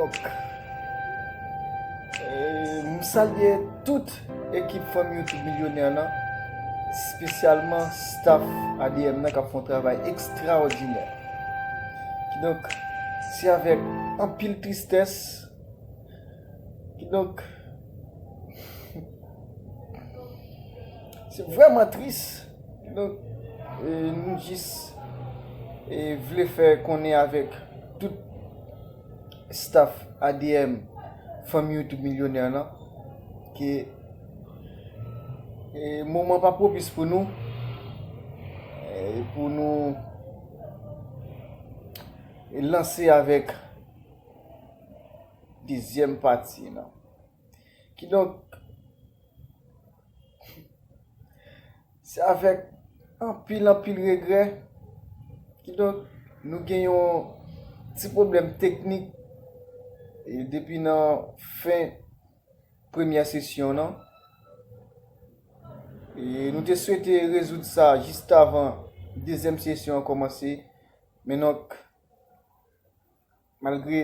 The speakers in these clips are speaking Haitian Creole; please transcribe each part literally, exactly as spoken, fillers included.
Donk, e, m salye tout ekip Fanmi YouTube Milyonè lan, espesyalman staff A D M nan k ap fè yon travay ekstraòdinè. Kidonk, se avèk anpil tristès. Kidonk, se vrèman tris. Kidonk, e, nou jis, e, vle fè konnen avèk tout staff A D M, Fanmi YouTube Milyonè lan, ke, e, moman pa pwopis pou nou, e, pou nou, e, lanse avèk dezyèm pati lan. Kidonk, se avèk anpil, anpil regrè. Kidonk, nou gen yon ti pwoblèm teknik, e, depi nan fen premyè sesyon nan. E nou te swete rezoud sa jis avan dezyèm sesyon an kòmanse. Men donk, malgre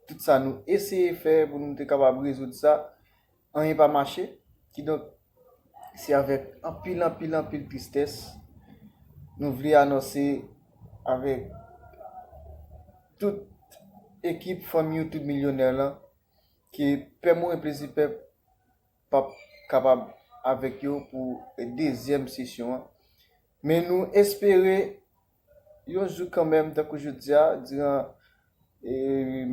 tout sa nou eseye fè pou nou te kapab rezoud sa, anyen pa mache. Kidonk, se avèk anpil, anpil, anpil tristès nou vle anonse avèk tout ekip Fanmi YouTube Milyonè lan ke Pè Moren Plezi Pèp p ap kapab avèk yo pou dezyèm sesyon an. Men nou espere yon jou kanmenm, tankou jodi a, diran, e,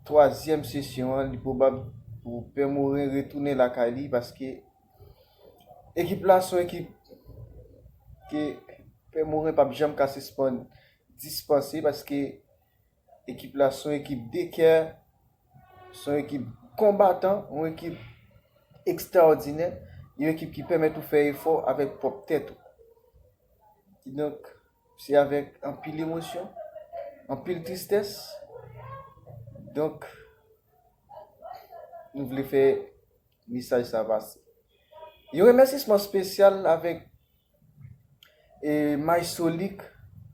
twazyèm sesyon an, li pwobab pou Pè Moren retounen lakay li, paske ekip la se yon ekip ke Pè Moren p ap janm ka sispann dispanse, paske ekip la se yon ekip de kè, se yon ekip konbatan, yon ekip ekstraòdinè, yon ekip ki pèmèt ou fè efò avèk pwòp tèt ou. Kidonk, se avèk anpil emosyon, anpil tristès. Donk, nou vle fè mesaj sa pase. Yon remèsisman espesyal avèk, e, Maestro Lick,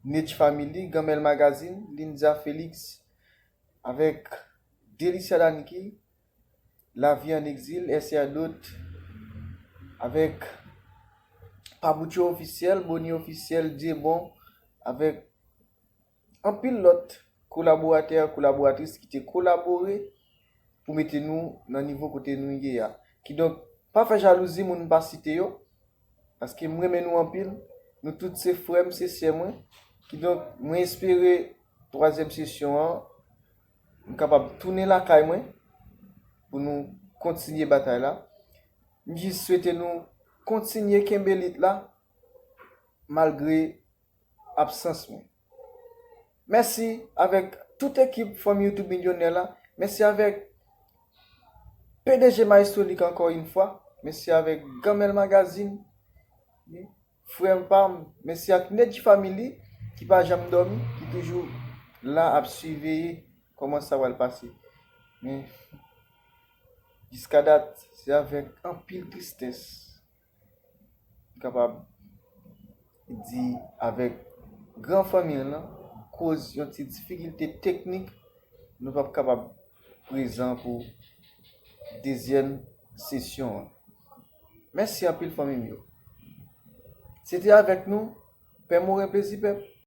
Nech Family, Ganmèl Magazine, Linza Felix, avèk Delicia Daniki, Lavi an Egzil, S R Dot, avèk Pabucho Ofisyèl, Boni Ofisyèl, Dyebon, avèk anpil lòt kolaboratè, kolaboratris ki te kolabore pou mete nou nan nivo kote nou ye a. Kidonk, pa fè jalouzi moun m pa site yo, paske m renmen nou anpil. Nou tout se frè m, se sè mwen. Kidonk, mwen espere twazyèm sesyon an, m kapab tounen lakay mwen pou nou kontinye batay la. M jis swete nou kontinye kenbe lit la, malgre absans mwen. Mèsi avèk tout ekip Fanmi YouTube Milyonè la. Mèsi avèk P D G Maestro Lick ankò yon fwa. Mèsi avèk Ganmèl Magazine. Wi, frè m pa m. Mèsi ak Nedji Family ki pa janm dòmi, ki toujou la ap siveye kòman sa pral pase. Men, jiska dat, se avèk anpil tristès m kapab di avèk gran fanmi an lan, koz yon ti difikilte teknik, nou p ap kapab prezan pou dezyèm sesyon an. Mèsi anpil fanmi m yo. Se te avèk nou, Pè Moren Plezi Pèp.